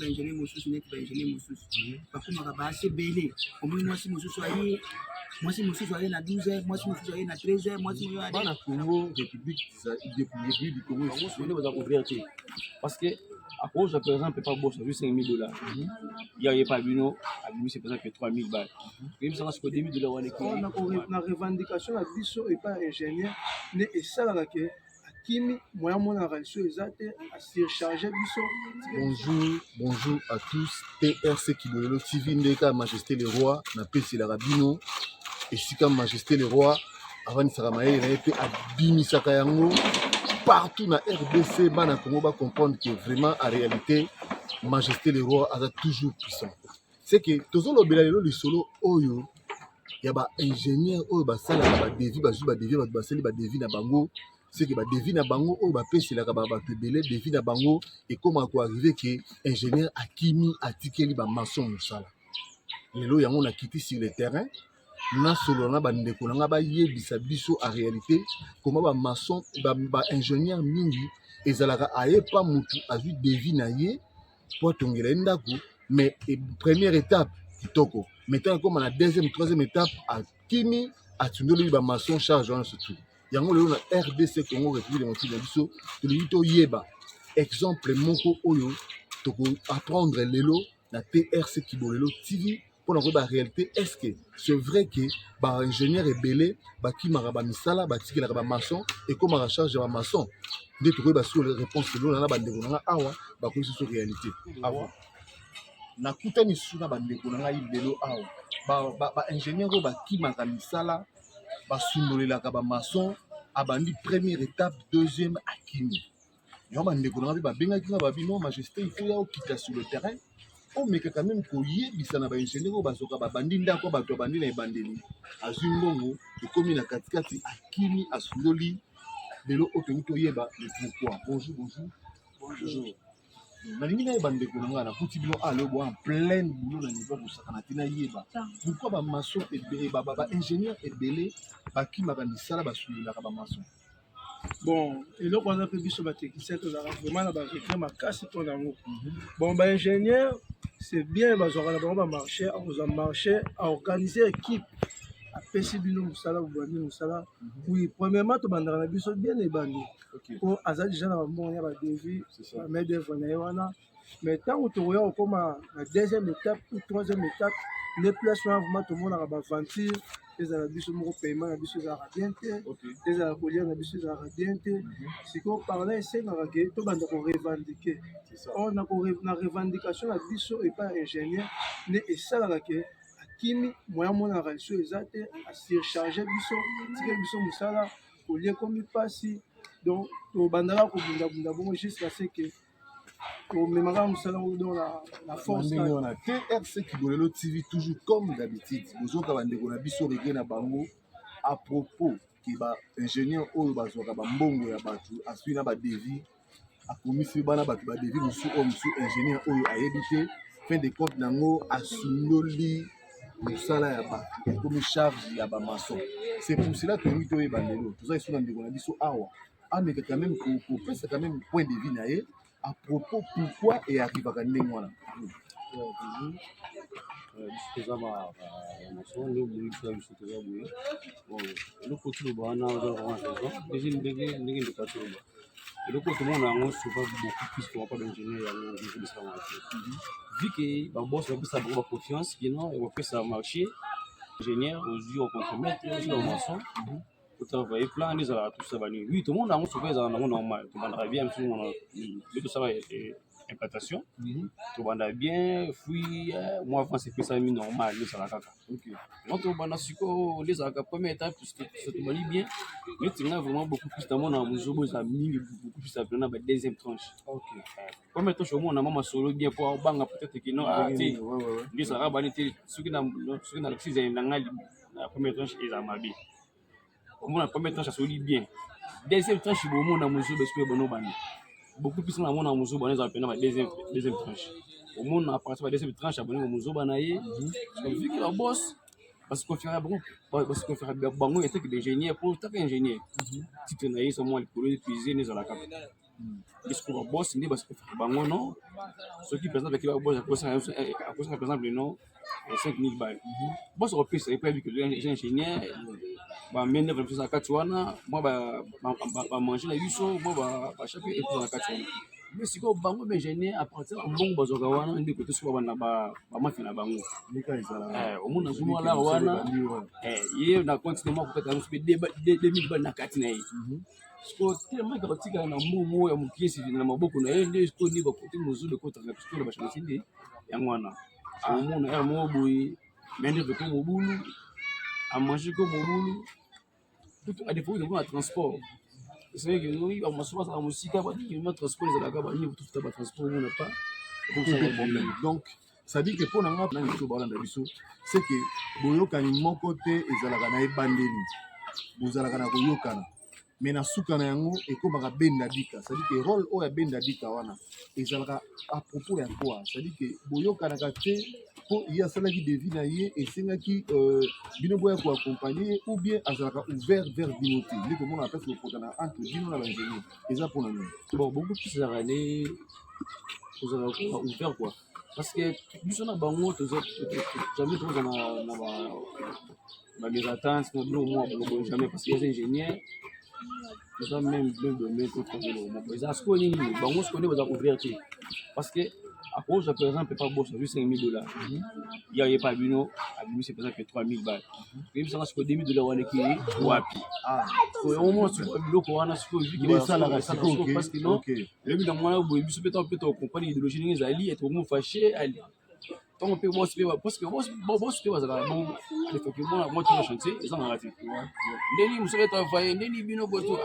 Baingénieur mosusu, neti baingénieur mosusu bakomaka baasi ebele. Omoni mwasi mosusu aye, mwasi mosusu aye na 12 heures, mwasi mosusu aye na 13 heures, mwasi mosusu aye. Bana Congo, République du Congo. Bango soki baza ouvert te, parce que akozwa par exemple pa boss azwi 5000 $, ya ye pa bino abimisi par exemple 3000 bal, oyebisanga sikoyo 2000 $ wana. Na revendication na biso epai ya ingénieur nde esalaka ke akimi, moya amonaka liso eza te, asurcharge biso. Bonjour, bonjour à tous. TRC Kibolelo TV, ndeka Majesté le Roi napeselaka bino esika Majesté le Roi avandisaka mayele na ye mpe abimisaka yango partout na RDC. Bana Congo bacomprendre que vraiment, en réalité, Majesté le Roi aza toujours puissant. C'est que tozolobela lelo lisolo oyo ya baingénieur oyo basalaka badevis, bazwi badevis, bato basali badevis na bango. C'est que badevis na bango oyo bapeselaka bato ebele, devis na bango ekómaka koarriver ke ingénieur akimi, atikeli bamaçon mosala. Lelo yango nakiti sur le terrain, nasolola na bandeko na nga, bayebisa biso en réalité koma bamaçon, baingénieur mingi ezalaka ayepa motu azwi devis na ye po atongela ye ndako, mais première étape kitoko, mais ntango ekóma na deuxième, troisième étape, akimi, atundoli bamaçon charge wana. Surtout yango lelo na RDC Congo, République démocratique na biso, tolingi toyeba exemple moko oyo tokoapprendre lelo na TRC Kibolelo TV mpona koyeba réalité: est ce que c'est vrai que baingénieur ebele bakimaka bamisala, batikelaka bamaçon, ekomaka charge ya bamaçon? Nde tokoyeba sikoyo réponse lelo na bandeko na nga awa, bakoyebisa biso réalité. Awa nakutani su na bandeko na ngai lelo awa, baingénieur oyo bakimaka misala, basundolelaka bamaçon, abandi première étape, deuxième, akimi. Yango bandeko na nga mpe babengaki nga, babi: "Non, Majesté, il faut ya okita sur le terrain, omeka quand même koyebisa na baingénieur oyo bazoka babandi ndako, bato abandi na ebandeli, azwi mbongo, ekomi na katikati, akimi, asundoli." Lelo oyo tolingi toyeba le pourquoi. Bonjour, bonjour, bonjour. Nalingi nayeba, ndeko na ngai, nakuti bino alo bo en pleine boulot na niveau kosakana te. Nayeba pourquoi bamaçon ebele, baingénieur ebele bakimaka misala, basundolaka bamaçon. Bon, eloko wana mpe biso batechnicien tozalaka vraiment na baregret makasi mpona yango. Bon, baingénieur, c'est bien, bazwaka na bango bamarché, akozwa marché, aorganiser équipe, apesi bino mosala, bobandi mosala. Oui, premièrement tobandaka na biso bien ebandi po aza déjà na bambongo ya badevis, bamain d'œuvre na ye wana. Mais ntango tokoya kokóma na deuxième étape ou troisième étape, nde place wana vraiment tomonaka baaventure. Ezala biso moko, paiement na biso ezalaka bien te, ezala kolia na biso ezalaka bien te. Sikoyo par là esengaka ke tobanda korevendiquer. Or na revendication na biso epai ya ingénieur nde esalaka ke akimi, moya amonaka liso eza te, asurcharge biso, atikeli biso mosala, kolia ekomi mpasi. Donc tobandaka kobundabunda bongo jusqu'à ce que komemaka mosala ngo donc na force. Ndenge wana, TRC Kibolelo TV, toujours comme d'habitude, bozoka bandeko na biso regret na bango à propos ke baingénieur oyo bazwaka bambongo ya bato, asui na badevis, akomisi bana bato badevis mosusu, oyo mosusu ingénieur oyo ayebi te. Fin de compte nango, asundoli mosala ya bato, ekomi charge ya bamaçon. C'est pour cela tolingi toyeba lelo, toza esu na ndeko na biso awa, ameka quand même kopesa quand même point de vue na ye à propos pourquoi earrivaka ndenge wana. Toujours biso toza bamaçon, nde omoni biso na biso toza boye. Bon, eloko toloba wana, oza vraiment raison. Ndenge ndenge ndeko atoloba, eloko tomona yango souvent beaucoup plus toka pa baingénieur, yango ebisamaka te, vu que baboss bapesa bango baconfiance kino bapesa marché ingénieur, ozwi ocontremaître, ozwi bamaçon, otravaille plan nde ezalaka tout ça banini. Oui, tomona yango souvent, ezalaka nango normal. Tobandaka bien, mosusu mona nde tosala implantation, tobanda bien, fruit mwa avance epesami normal, nde ezala kaka. Donc tobanda sikoyo nde ezalaka première étape, tobandi bien. Neti nga vraiment beaucoup plus namona mozobo ezala mingi, beaucoup plus apena ba deuxième tranche. Première tranche omona mwa masolo bien, po obanga peut-être que non te, nde ezalaka bani te. Soki nalakisi ezali na ngai na première tranche, ezala mabe. Omona première tranche asoli bien, deuxième tranche bomona mozobo esikoyo bano bandi beaucoup plus. Namona mozoba wana ezala pena ba deuxième tranche. Omona à partir ba deuxième tranche aboni mozoba na ye, vu que baboss baseconfiera bango, baseconfiera bango etaki baingénieur, po taka ingénieur titre na ye so mwa likolo épuisé, nde ezala kaka. Nde sikoyo baboss nde basepelaka bango no. Soki par exemple boss akosaka par exemple no 5000 balles, boss akopesa ye po ayebi ke eza ingénieur, bamain d'œuvre na biso eza na kati wana, mwa bamanger na biso, mwa bachape eza na kati wana. Mais sikoyo bango baingénieur, à partir ya mbongo bazwaka wana, nde kote sikoyo babanda bamafia na bango. Omona azomwala wana, ye na compte moko kokata yango mpe 2000 balles na kati na ye. Sikoyo tellement kotikala na mbongo ya mokiesi na maboko na ye, nde sikoyo nde bakote mosusu ekotaka sikoyo na bachantier. Nde yango wana omona heure moko boye main d'œuvre ko mobulu, amanger ko mobulu, à défaut na transport. C'est vrai que bamasusu bazalaka mosika, banini, transport ezalaka banini, tofuta batransport, omona pas problème. Donc ça dit que mpo na nga na biso balanda biso, c'est que boyokani moko te ezalaka na ebandeli, bozalaka na koyokana, mais na suka na yango ekomaka benda bika. C'est-à-dire que rôle oyo ya benda bika wana ezalaka à propos ya quoi? C'est-à-dire que boyokanaka te mpo ye asalaki devis na ye, esengaki bino boya koaccompagne, ou bien azalaka ouvert vers bino te, nde komona place kopotana entre bino na baingénieur eza mpona nini? Bon, beaucoup plus ezalaka nde kozala ouvert quoi, parce que biso na bango jamais tokozala na bamésentente na biloko moko bolobolo, jamais, parce que eza ingénieur, eza même domaine totravaille eloko moko. Eza sikoyo nini, bango sikoyo nde baza ouvert te, parce que akozwa par exemple pa boss azwi 5000 $, ya ye pa bino abimisi par exemple 3000 balles, oyebisanga sikoyo 2000 $ wana eke wapi? Sikoyo omona sikoyo biloko wana sikoyo, esalaka sikoyo. Parce que non, eyebi na mwana boye, biso mpe ntango mpe tocomprendre idéologie ndenge ezali, tokomo fâché ntango mpe boss mpe, parce que boss mpe bazalaka bon alefoki mona mwa tuna chantier ezangaka te. Ndeni mosu mpe travaille ndeni bino boto,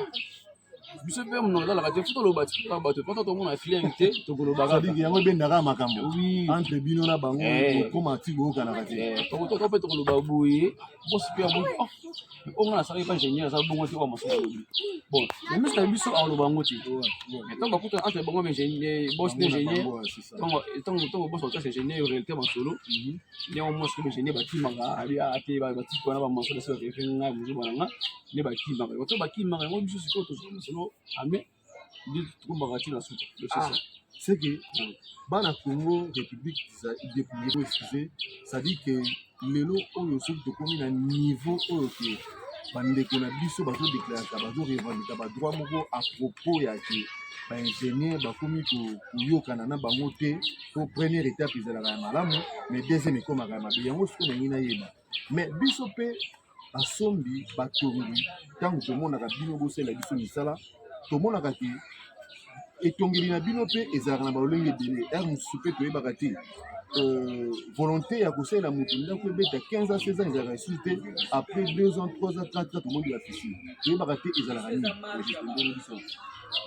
biso mpe monoko ezalaka te, faut toloba ti bato mpo tomona clair te, tokolobaka. Yango ebendaka makambo entre bino na bango, okoma ti boyokanaka te. To mpe tokoloba boye, boss mpe amoni oyo nga nasalaki pa ingénieur aza bongo te, oyo mosusu alobi bon, na miso na biso aloba yango te. Mais ntango bakuta entre bango boss na ingénieur, ntango boss akotasa ingénieur réalité masolo nde yango, mwasi ingénieur bakimaka ate batiki wana bamasolo esi barefe ngai mozoba na nga nde bakimaka bato, bakimaka yango. Biso sikoyo tozwa masolo ame nde tokombaka ti na suka. C'est que bana Congo République, excusez, c'est-à-dire que lelo oyo soki tokomi na niveau oyo ke bandeko na biso bazodéclaraka, bazorevendiquer badroit moko à propos ya ke baingénieur bakomi koyokana na bango te, po première étape ezalaka ya malamu, mais deuxième ekomaka ya mabe. Yango sikoyo nangi nayeba, mais biso mpe basombi batongi, ntango tomonaka bino bosalela biso misala, tomonaka ke etongeli na bino mpe ezalaka na balolenge ebele. Heure mosusu mpe toyebaka te, volonté ya kosalela moto ndako ebeta 15 ans, 16 ans ezalaka lisusu te. Après 2 ans, 3 ans, 4 ans, tomoni bafissure, toyebaka te ezalaka nini ndenge biso.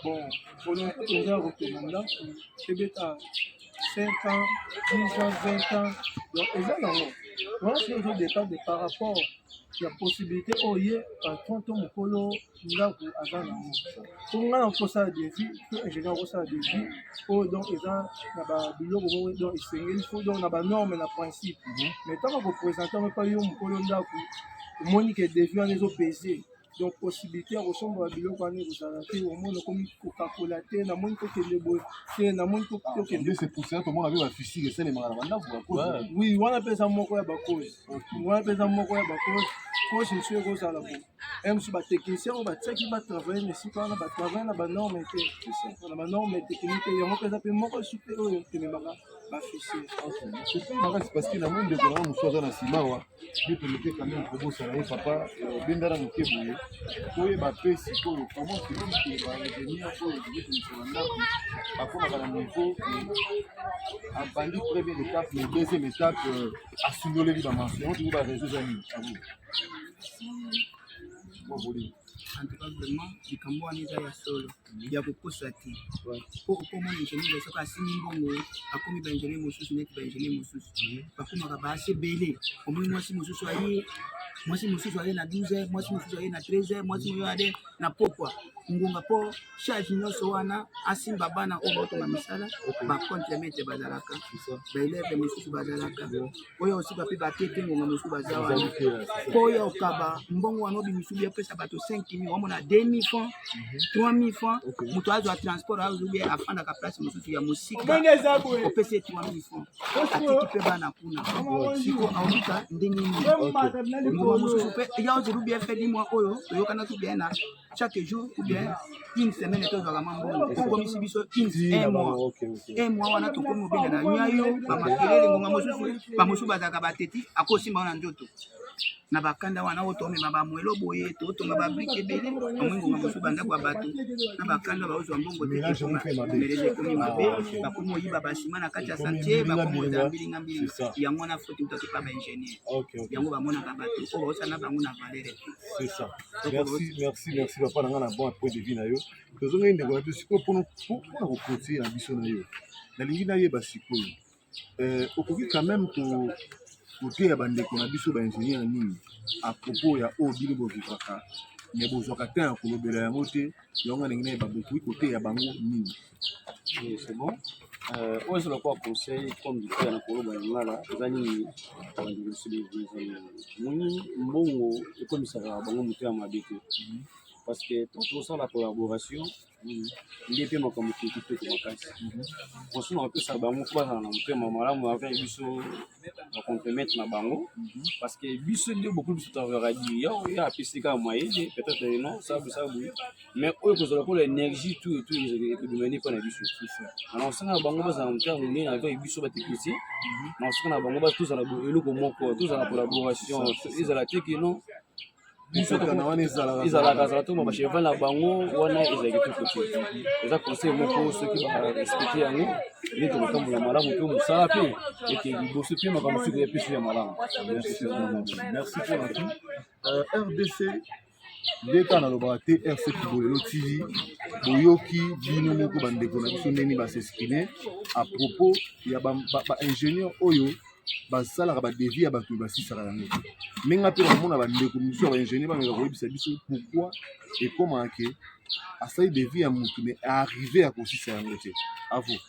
Bon, volonté mpenza ya kotonga ndako ebeta 5 ans, 10 ans, 20 ans, donc eza nango wana soki ezodépendre par rapport ya possibilité oyo ye patron to mokolo ndako aza nango. Po ngai na kosala devis to ingénieur akosala devis oyo, donc eza na babiloko moko, donc esengeli faut donc na banorme, na principe. Mais ntango akoprésente yango epai yo mokolo ndako, omoni ke devis wana ezopese, donc possibilité ya kosomba biloko wana ekozala te. Omoni okomi kokakola te, namoni tokende boye te, namoni tokende. C'est pour cela tomona mpe bafissure esalemaka na bandako. Oui, wana mpe eza moko ya bacause, wana mpe eza moko ya bacause. Cause mosusu ekozala bo mosusu batechnicien oyo batiaki batravaille na esika wana, batravaille na banorme te, na banorme technique te. Yango mpe eza mpe moko esu mpe oyo ememaka bafissure. Makasi, parce que namoni ndeko nanga mosusu aza na nsima awa, nde tomeke quand même kobosana ye. Papa, obendana moke boye, toyeba mpe sikoyo comment c'est que baingénieur oyo ezokotongisa bandako bakomaka na niveau abandi première étape, mais deuxième étape asundoleli bamaçon yango. Toyeba réseau eza nini avo mwa volume. En tout cas, vraiment, likambo wana eza ya solo, ya kokosa te, po okomona ingénieur soki asimbi mbongo, akomi baingénieur mosusu neti baingénieur mosusu bakomaka baasi ebele. Omoni mwasi mosusu aye, mwasi mosusu aye na 12 heures, mwasi mosusu aye na 13 heures, mwasi mosusu aye na pokwa ngonga, mpo charge nyonso wana asimba bana oyo baotonga misala, bacontremaître bazalaka, baélève mosusu bazalaka, oyo osika mpe batete ngonga mosusu baza wana, mpo oyo okaba mbongo wana obimisi, obi opesa bato 5. Kimi omona 2000 francs, 3000 francs. Moto azwa transport, azobi afandaka place mosusu ya mosika, opesi ye 3000 francs, atiki mpe bana kuna. Siko aobika ndenge nini? Ngoma mosusu mpe ya ozelu bien fait du mois oyo toyokanaki bien na chaque jour ou bien une semaine tozwaka mwa mbongo, okomisi biso un mois, un mois wana tokomi obenda na nyayo bamakelele. Ngonga mosusu bamosusu bazalaka bateti, akosimba wana nzoto na bakanda wana oyo tomema bamwelo boye, totonga babriques ebele. Bamwi ngonga mosusu bandako ya bato na bakanda baozwa mbongo te, mélange ekomi mabe, bakomi oyiba basima na kati ya chantier, bakomi ozala mbilinga mbilinga. Yango wana faute moto akepa baingénieur, yango bamonaka bato oyo baosala na bango na valeur te. C'est ça. Merci, merci, merci papa na nga na bon point de vue na yo. Tozongai ndeko na biso sikoyo mpona kocontinuer na biso na yo. Nalingi nayeba sikoyo, okoki quand même koteya bandeko na biso baingénieur nini à propos ya oyo bino bovivraka mais bozwaka te ya kolobela yango te? Yango nga ndenge nayeba, bokoki koteya bango nini? C'est bon. Oyo eza lokola conseil comme du na koloba ya ngala eza nini? Bandeko biso moni mbongo ekomisaka bango motema mabe te, parce que to tosala collaboration nde mpe makambo kitoko makasi. Mosusu na kopesa bango mpo bazala na motema malamu avec biso, bacontremaître na bango, parce que biso nde beaucoup biso travaillaka di ya oyo apesi kaka mayele, peut-être non sabu sabu, mais oyo kozala lokola énergie tout et tout ebimani mpo na biso. Na osanga na bango bazala motema monene avec biso batechnicien, na osanga na bango tozala eloko moko, tozala collaboration, ezala te ke non biso ezalaka zala to bacheval na bango wana ezalaki kitoko te. Eza conseil moko, soki barespecter yango nde tokotambola malamu mpe mosala mpe eke liboso mpe makambo soki ya biso ya malamu. Merci, merci mpona tout. RDC nde kaka nalobaka te, RC Kibolelo TV. Boyoki bino moko bandeko na biso ndenge bas'exprimer à propos ya baingénieur oyo basalaka badevis ya bato, basisaka yango te. Ndenge mpe bamona bandeko mosusu ya baingénieur bameka koyebisa biso pourquoi ekomaka ke asali devis ya motu mais arrivé ya kosisa yango te. À vous.